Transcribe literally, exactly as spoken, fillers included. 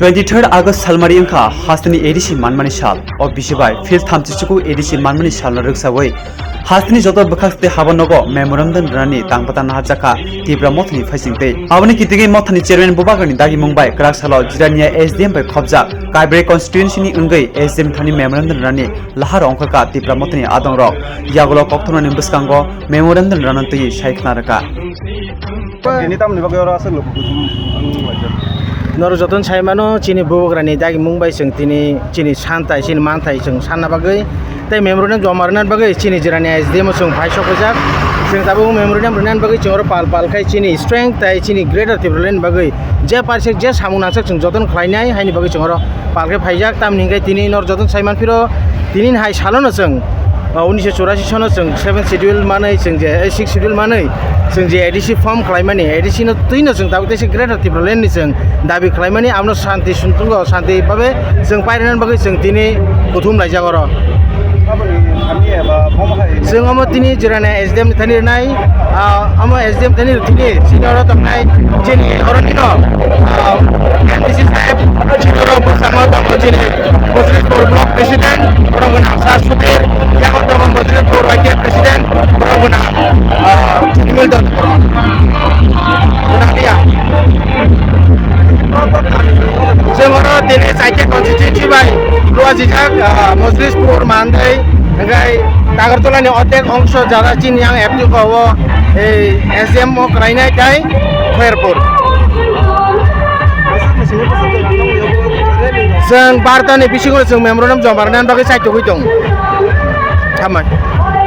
Twenty third August salmari wngkha hasteni A D C manmani sal. O bisi bai phil thamchi chuku A D C manmani salno rwksawi hasteni joto bwkhak tei haba nogo memorandum rwnani tangpata naharjakha Tipra Mothani phaisingtwi. Aboni kitingwi Mothani chairman Bubagrani dagimung bai kwrak salo Jirania S D M bai khopjak Kaibrwi constituency ni wngwi S D M thani memorandum rwnani lahar ongkhorkha Tipra Mothani adongrok. Yagulo kokthumnani bwskango memorandum rwna twi sai khna rwkha. Tini tamni bagwi oro aswk lok kuchum ang laijak. Norok jotono sai mano, chini bubagrani dagimung bai chwng tini chini santai, chini mantai chwng sanna bagwi tei memorandum joma rwna bagwi chini jirani S D M o chwng phai sokjak. Chwng tabuk memorandum rwna bagwi chwng oro pal pal khai chini strength tei chini greater Tipraland bagwi je parsek je samung nangsak chwng jotono khlainai haini bagwi chwng oro pal khe phaijak. Tamni hwnkhe tini norok jotono sai manphiro, tini hai salono chwng, ah, unisho churasi sono chwng seven schedule manwi chwng je, eh, six schedule manwi chwng je A D C form khlaimani, A D C no twino chwng tabuk teisa Greater Tipraland ni chwng dabi khlaimani, amno shanti suntungo, shanti babe chwng pairwna bagwi chwng tini kuthum laijak oro. Aboni thani eba momo hai. Chwng omo tini jirani S D M ni thani rwnai, ah, omo S D M thani rwthini chini oro tongnai chini oro nino, ah, M D C saheb chini oro bwskango tongo chini Bosripur Block President, borok gwnang Sir Sudhir, yago tongo Bosripur Y K President, borok gwnang, ah, Milton. Gwnang dia. Chwng oro tini chaita constituency bai luajijak, ah, Mojlispur, Mandai, hingkhai Agartala ni otek ongso jaga chini yang F T ko o, ei, S D M o kwlainai tei Khairpur. Chwng barta ni bisingo chwng memorandum joma rwna bagwi chaitugwi tong. Hambai.